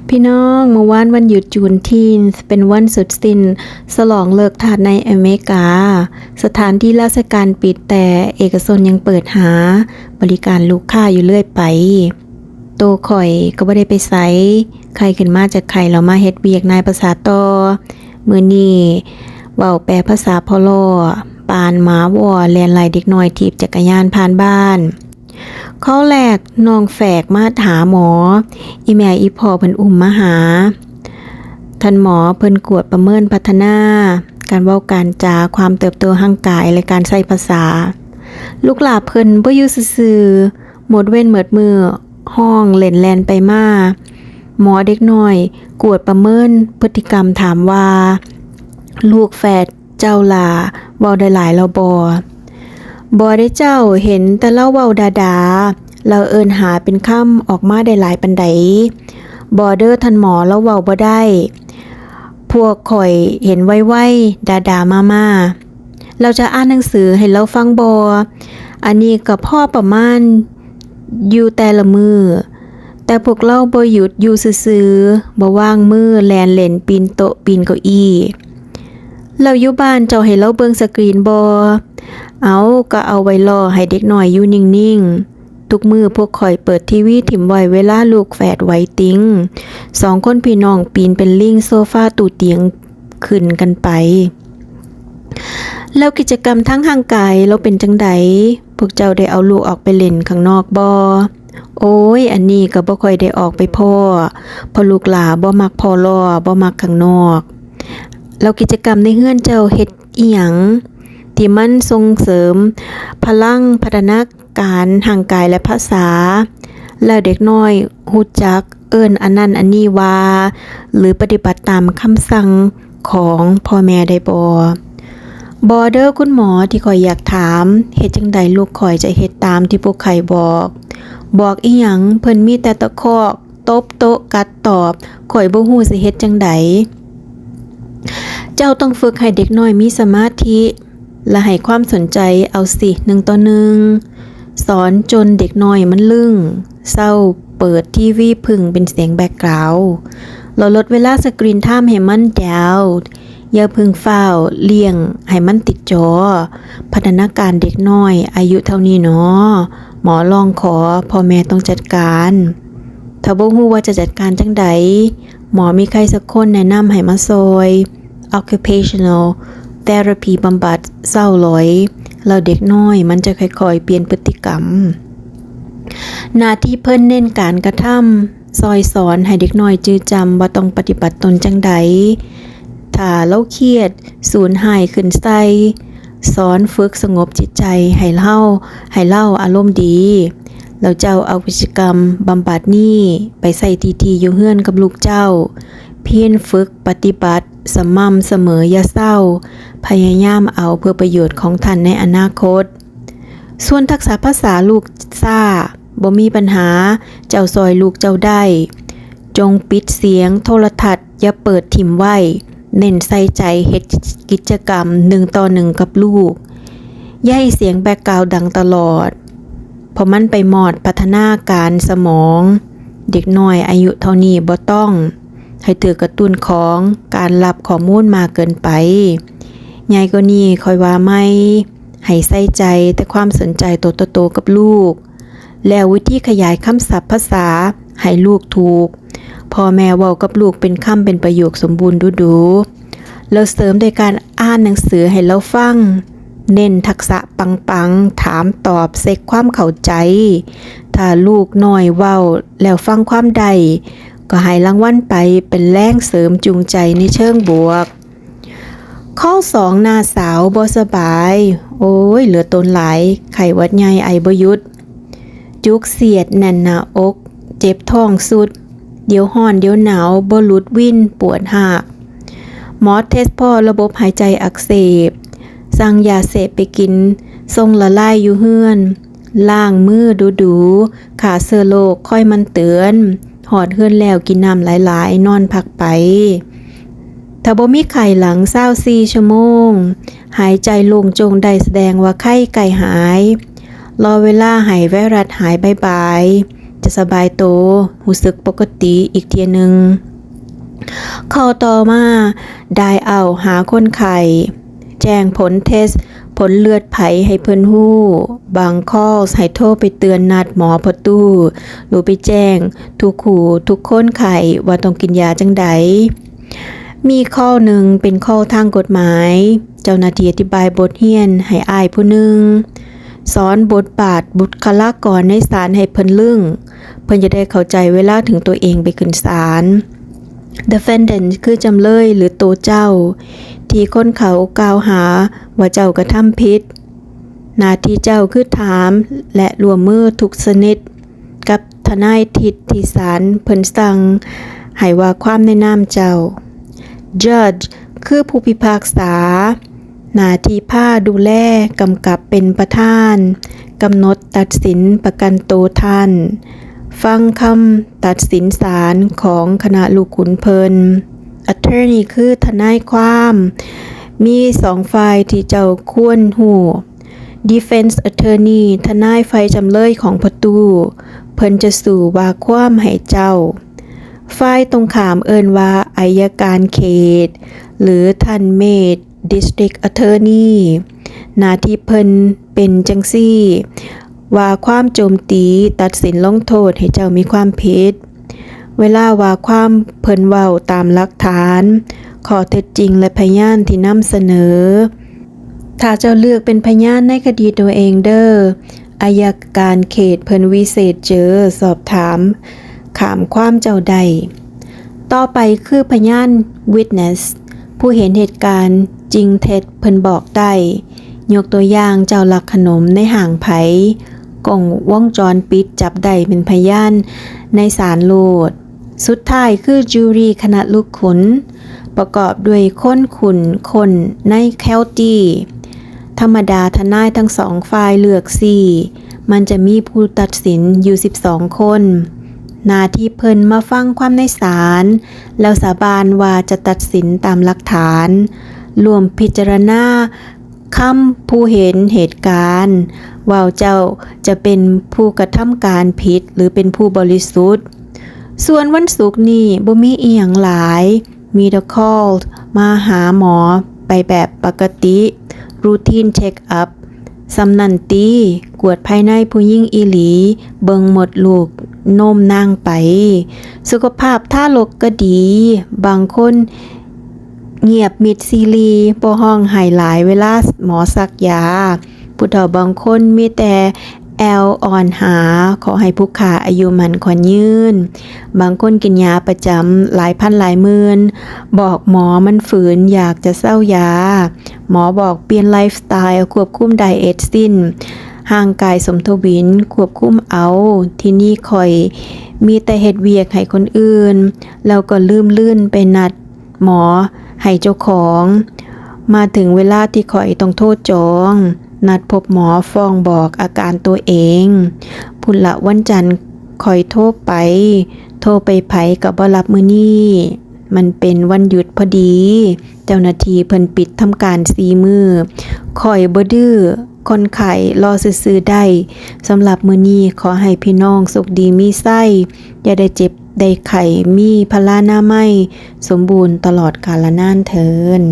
ພີ່ນ້ອງ, ມື້ວານວັນຢຸດຈູນທີນ ເປັນວັນສຸດສິ້ນສະຫຼອງເລີກທາດໃນອາເມລິກາ. ສະຖານທີ່ລາຊະການປິດ, ແຕ່ເອກະຊົນຍັງເປີດຫາບໍລິການລູກຄ້າຢູ່ເລື້ອຍໄປ. ໂຕຂ້ອຍກໍບໍ່ໄດ້ໄປໃສ, ໄຂ້ຂຶ້ນມາຈາກໄຂ້ແລ້ວມາເຮັດວຽກນາຍປະສາຕໍ່. ມື້ນີ້ເວົ້າແປພາສາພໍ່ລໍ້, ປານໝາວໍແລ່ນໄລ່ເດັກນ້ອຍຖີບຈັກກະຍານຜ່ານບ້ານ. ເຂົ້າແລກນ້ອງແຝກມາຫາໝໍ, ອີແມ່ອີພໍ່ເພິ່ນອຸ້ມມາຫາ. ທ່ານໝໍເພິ່ນກວດປະເມີນພັດທະນາການເວົ້າການຈາ, ຄວາມເຕີບໂຕຮ່າງກາຍ ແລະ ການໃຊ້ພາສາ. ລູກຫຼ້າເພິ່ນບໍ່ຢູ່ຊື່ໆ, ໝົດເວັນໝົດມື້ ຮ້ອງເຫຼັ້ນແລ່ນໄປມາ. ໝໍເດັກນ້ອຍກວດປະເມີນພຶດຕິກຳ, ຖາມວ່າ ລູກແຝດເຈົ້າຫຼ້າເວົ້າໄດ້ຫຼາຍແລ້ວບໍ່? ບໍ່ເດ້ເຈົ້າ, ເຫັນແຕ່ລາວເວົ້າດາໆ, ລາວເອີ້ນຫາເປັນຄຳອອກມາໄດ້ຫຼາຍປານໃດ? ບໍ່ເດີທ່ານໝໍ, ລາວເວົ້າບໍ່ໄດ້. ພວກຂ້ອຍເຫັນໄວໆ ດາໆ ມາໆ. ລາວຈະອ່ານໜັງສືໃຫ້ລາວຟັງບໍ່? ອັນນີ້ກໍພໍປະມານຢູ່ແຕ່ລະມື້, ແຕ່ພວກລາວບໍ່ຢຸດຢູ່ຊື່ໆ, ບໍ່ວາງມື, ແລ່ນເຫຼັ້ນ, ປີນໂຕະ, ປີນເກົ້າອີ້. ແລ້ວຢູ່ບ້ານເຈົ້າໃຫ້ລາວເບິ່ງສະກຣີນບໍ່? ເອົາ, ກໍເອົາໄວ້ລໍໃຫ້ເດັກນ້ອຍຢູ່ນິ່ງໆ. ທຸກມື້ພວກຂ້ອຍເປີດທີວີຖິ້ມໄວ້ເວລາລູກແຝດໄຫວຕິງສອງຄົນພີ່ນ້ອງປີນເປັນລິງໂຊຟາຕູ້ຕຽງຂຶ້ນກັນໄປ. ແລ້ວກິດຈະກຳທາງຮ່າງກາຍລາວເປັນຈັ່ງໃດ? ພວກເຈົ້າໄດ້ເອົາລູກອອກໄປຫຼິ້ນຂ້າງນອກບໍ່? ໂອ້ຍ, ອັນນີ້ກໍບໍ່ຄ່ອຍໄດ້ອອກໄປພໍ້, ເພາະລູກຫຼ້າບໍ່ມັກພໍ້ລໍ້, ບໍ່ມັກຂ້າງນອກ. ແລ້ວກິດຈະກຳໃນເຮືອນເຈົ້າເຮັດອີ່ຫຍັງທີ່ມັນສົ່ງເສີມພະລັງພັດທະນາການຮ່າງກາຍ ແລະ ພາສາ? ແລ້ວເດັກນ້ອຍຮູ້ຈັກເອີ້ນອັນນັ້ນອັນນີ້ວ່າ ຫຼື ປະຕິບັດຕາມຄຳສັ່ງຂອງພໍ່ແມ່ໄດ້ບໍ່? ບໍ່ເດີຄຸນໝໍ, ທີ່ຂ້ອຍຢາກຖາມ, ເຮັດຈັ່ງໃດລູກຂ້ອຍຈະເຮັດຕາມທີ່ພວກຂ້ອຍບອກ? ບອກອີ່ຫຍັງ, ເພິ່ນມີແຕ່ຕະຄອກ, ຕົບໂຕະ, ກັດຕອບ, ຂ້ອຍບໍ່ຮູ້ຊິເຮັດຈັ່ງໃດ. ເຈົ້າຕ້ອງຝຶກໃຫ້ເດັກນ້ອຍມີສະມາທິ ແລະ ໃຫ້ຄວາມສົນໃຈເອົາຊິ ໜຶ່ງຕໍ່ໜຶ່ງ. ສອນຈົນເດັກນ້ອຍມັນລຶ້ງ, ເຊົາເປີດທີວີ, ເພິ່ງເປັນສຽງແບັກກຣາວ, ແລ້ວລົດເວລາສະກຣີນທາມໃຫ້ມັນດາວ. ຢ່າເພິ່ງຟ້າວລ້ຽງໃຫ້ມັນຕິດຈໍ. ພັດທະນາການເດັກນ້ອຍອາຍຸເທົ່ານີ້ນໍ, ໝໍຮ້ອງຂໍ, ພໍ່ແມ່ຕ້ອງຈັດການ. ຖ້າບໍ່ຮູ້ວ່າຈະຈັດການຈັ່ງໃດ, ໝໍມີໃຜສັກຄົນແນະນຳໃຫ້ມາຊ່ອຍ. Occupational therapy ບຳບັດເຊົາຫຼອຍ, ແລ້ວເດັກນ້ອຍມັນຈະຄ່ອຍໆປ່ຽນພຶດຕິກຳ. ໜ້າທີ່ເພິ່ນເນັ້ນການກະທຳ, ຊ່ອຍສອນໃຫ້ເດັກນ້ອຍຈື່ຈຳວ່າຕ້ອງປະຕິບັດຕົນຈັ່ງໃດ. ຖ້າລາວຄຽດ, ສູນຮ້າຍຂຶ້ນໃສ່, ສອນຝຶກສະຫງົບຈິດໃຈໃຫ້ເຮົາ, ໃຫ້ລາວອາລົມດີ. ແລ້ວເຈົ້າເອົາກິດຈະກຳບຳບັດນີ້ໄປໃຊ້ທີ່ໆຢູ່ເຮືອນກັບລູກເຈົ້າ. ພຽນຝຶກປະຕິບັດສະໝ່ຳສະເໝີ, ຢ່າເຊົາ. ພະຍາຍາມເອົາເພື່ອປະໂຫຍດຂອງທ່ານໃນອະນາຄົດ. ສ່ວນທັກສະພາສາລູກຊ້າ, ບໍ່ມີບັນຫາ, ເຈົ້າຊ່ອຍລູກເຈົ້າໄດ້. ຈົ່ງປິດສຽງໂທລະທັດ, ຢ່າເປີດຖິ້ມໄວ້. ເນັ້ນໃສ່ໃຈເຮັດກິດຈະກຳໜຶ່ງຕໍ່ໜຶ່ງກັບລູກ. ຢ່າໃຫ້ສຽງແບັກກຣາວດັງຕະຫຼອດ, ເພາະມັນໄປມອດພັດທະນາການສະໝອງ. ເດັກນ້ອຍອາຍຸເທົ່ານີ້ບໍ່ຕ້ອງໃຫ້ຖືກກະຕຸ້ນຂອງການຮັບຂໍ້ມູນມາກເກີນໄປ. ໃຫຍ່ກວ່ານີ້ຄ່ອຍວ່າໃໝ່. ໃຫ້ໃສ່ໃຈແຕ່ຄວາມສົນໃຈໂຕຕໍ່ໂຕກັບລູກ, ແລ້ວວິທີຂະຫຍາຍຄຳສັບພາສາໃຫ້ລູກຖືກ. ພໍ່ແມ່ເວົ້າກັບລູກເປັນຄຳເປັນປະໂຫຍກສົມບູນດູໆ, ແລ້ວເສີມດ້ວຍການອ່ານໜັງສືໃຫ້ລາວຟັງ. ເນັ້ນທັກສະປັງໆ, ຖາມຕອບ, ເຊັກຄວາມເຂົ້າໃຈ. ຖ້າລູກນ້ອຍເວົ້າແລ້ວຟັງຄວາມໄດ້, ກໍໃຫ້ລາງວັນໄປເປັນແຮງເສີມຈູງໃຈໃນເຊີງບວກ. ຂໍ້ສອງ ນ້າສາວບໍ່ສະບາຍ. ໂອ້ຍ ເຫຼືອຕົນຫຼາຍ, ໄຂ້ຫວັດໃຫຍ່, ໄອບໍ່ຢຸດ, ຈຸກສຽດ, ແໜ້ນໜ້າອົກ, ເຈັບທ້ອງຊຸດ, ດຽວຮ້ອນດຽວໜາວ, ບໍ່ຫຼຸດວິນ, ປວດຮາກ. ໝໍເທັດພໍ້ລະບົບຫາຍໃຈອັກເສບ, ສັ່ງຢາເສບໄປກິນ, ສົ່ງລະລາຍຢູ່ເຮືອນ. ລ້າງມືດູໆ, ຂ້າເຊື້ອໂລກ, ຄອຍໝັ່ນເຕືອນ. ຮອດເຮືອນແລ້ວກິນນ້ຳຫຼາຍໆ, ນອນພັກໄປ. ຖ້າບໍ່ມີໄຂ້ຫຼັງຊາວສີ່ຊົ່ວໂມງ, ຫາຍໃຈໂລ່ງໂຈງໄດ້, ສະແດງວ່າໄຂ້ໃກ້ຫາຍ. ລໍເວລາໃຫ້ໄວຣັສຫາຍບາຍໆ, ຈະສະບາຍໂຕ, ຮູ້ສຶກປົກກະຕິອີກເທື່ອໜຶ່ງ. ຂໍ້ຕໍ່ມາ, dial ຫາຄົນໄຂ້, ແຈ້ງຜົນເທັດຜົນເລືອດໃຜໃຫ້ເພິ່ນຮູ້. ບາງ calls ໃຫ້ໂທໄປເຕືອນນັດໝໍພໍ່ຕູ້ ຫຼືໄປແຈ້ງທຸກຄູ່ທຸກຄົນໄຂ້ວ່າຕ້ອງກິນຢາຈັ່ງໃດ. ມີຂໍ້ໜຶ່ງເປັນຂໍ້ທາງກົດໝາຍ, ເຈົ້າໜ້າທີ່ອະທິບາຍບົດຮຽນໃຫ້ອ້າຍຜູ້ໜຶ່ງ, ສອນບົດບາດບຸດຄະລາກອນໃນສານໃຫ້ເພິ່ນລຶ້ງ, ເພິ່ນຈະໄດ້ເຂົ້າໃຈເວລາເຖິງຕົວເອງໄປຂຶ້ນສານ. Defendant ຄືຈຳເລີຍ ຫຼື ໂຕເຈົ້າ ທີ່ຄົນເຂົາກ່າວຫາວ່າເຈົ້າກະທຳຜິດ. ໜ້າທີ່ເຈົ້າຄືຖາມ ແລະ ຮ່ວມມືທຸກຊະນິດກັບທະນາຍທິດທີ່ສານເພິ່ນສັ່ງໃຫ້ວ່າຄວາມໃນນາມເຈົ້າ. Judge ຄືຜູ້ພິພາກສາ, ໜ້າທີ່ພາ, ດູແລ, ກຳກັບ, ເປັນປະທານ, ກຳນົດ, ຕັດສິນ, ປະກັນໂຕທ່ານ, ຟັງຄຳຕັດສິນສານຂອງຄະນະລູກຂຸນເພິ່ນ. Attorney ຄືທະນາຍຄວາມ, ມີສອງຝ່າຍທີ່ເຈົ້າຄວນຮູ້. Defense Attorney ທະນາຍຝ່າຍຈຳເລີຍຂອງພໍ່ຕູ້, ເພິ່ນຈະສູ້ວ່າຄວາມໃຫ້ເຈົ້າ. ຝ່າຍຕົງຂ້າມເອີ້ນວ່າໄອຍະການເຂດ ຫຼື ທ່ານ Maid District Attorney. ໜ້າທີ່ເພິ່ນເປັນຈັ່ງຊີ້, ວ່າຄວາມໂຈມຕີ, ຕັດສິນລົງໂທດໃຫ້ເຈົ້າມີຄວາມຜິດ. ເວລາວ່າຄວາມ, ເພິ່ນເວົ້າຕາມຫຼັກຖານ, ຂໍ້ເທັດຈິງ ແລະ ພະຍານທີ່ນຳສະເໜີ. ຖ້າເຈົ້າເລືອກເປັນພະຍານໃນຄະດີໂຕເອງເດີ, ໄອຍະການເຂດເພິ່ນວິເສດເຈີສອບຖາມ ຂ້າມຄວາມເຈົ້າໄດ້. ຕໍ່ໄປຄືພະຍານ Witness ຜູ້ເຫັນເຫດການຈິງເທັດເພິ່ນບອກໄດ້. ຍົກຕົວຢ່າງ, ເຈົ້າລັກຂະໜົມໃນຫ້າງໃຜ, ກ້ອງວົງຈອນປິດຈັບໄດ້ເປັນພະຍານໃນສານໂລດ. ສຸດທ້າຍຄື Jury ຄະນະລູກຂຸນ ປະກອບດ້ວຍຄົນຂຸ້ນຄົນໃນ County. ທຳມະດາທະນາຍທັງສອງຝ່າຍເລືອກສີ່, ມັນຈະມີຜູ້ຕັດສິນຢູ່ສິບສອງຄົນ. ໜ້າທີ່ເພິ່ນມາຟັງຄວາມໃນສານ ແລ້ວສາບານວ່າຈະຕັດສິນຕາມຫຼັກຖານ, ລວມພິຈາລະນາຄຳຜູ້ເຫັນເຫດການ ວ່າເຈົ້າຈະເປັນຜູ້ກະທຳການຜິດ ຫຼື ເປັນຜູ້ບໍລິສຸດ. ສ່ວນວັນສຸກນີ້ບໍ່ມີອີ່ຫຍັງຫຼາຍ, ມີແຕ່ call ມາຫາໝໍໄປແບບປົກກະຕິ, routine check up ສ່ຳນັ້ນຕິ, ກວດພາຍໃນຜູ້ຍິງອີ່ຫຼີ, ເບິ່ງມົດລູກນົມນາງໄປ, ສຸຂະພາບທາລົກກໍດີ. ບາງຄົນງຽບມິດຊີລີ, ບໍ່ຮ້ອງໄຫ້ຫຼາຍເວລາໝໍສັກຢາ. ຜູ້ເຖົ້າບາງຄົນມີແຕ່ແອວອ່ອນຫາ, ຂໍໃຫ້ຜູ້ຂ້າອາຍຸໝັ້ນຂວັນຍືນ. ບາງຄົນກິນຢາປະຈຳຫຼາຍພັນຫຼາຍໝື່ນ, ບອກໝໍມັນຝືນຢາກຈະເຊົາຢາ. ໝໍບອກປ່ຽນໄລຟ໌ສະໄຕລ໌, ຄວບຄຸມໄດເອດສິ້ນ, ຮ່າງກາຍສົມທະວິນ, ຄວບຄຸມເອົາ. ທີນີ້ຂ້ອຍມີແຕ່ເຮັດວຽກໃຫ້ຄົນອື່ນ, ແລ້ວກໍລືມລື່ນໄປນັດ ໝໍໃຫ້ເຈົ້າຂອງ. ມາເຖິງເວລາທີ່ຂ້ອຍຕ້ອງໂທຈອງ ນັດພົບໝໍ, ຟ້ອງບອກອາການຕົວເອງ. ພຸ້ນລະວັນຈັນຂ້ອຍໂທໄປ, ໂທໄປໃຜກໍບໍ່ຮັບມື້ນີ້. ມັນເປັນວັນຢຸດພໍດີ. ເຈົ້າໜ້າທີ່ເພິ່ນປິດທຳການສີ່ມື້. ຂ້ອຍບໍ່ດື້, ຄົນໄຂ້ລໍຊື່ໆໄດ້. ສຳລັບມື້ນີ້ ຂໍໃຫ້ພີ່ນ້ອງໂຊກດີມີໄຊ, ຢ່າໄດ້ເຈັບໄດ້ໄຂ້, ມີພະລານາໄມສົມບູນຕະຫຼອດກາລະນານເທີ້ນ.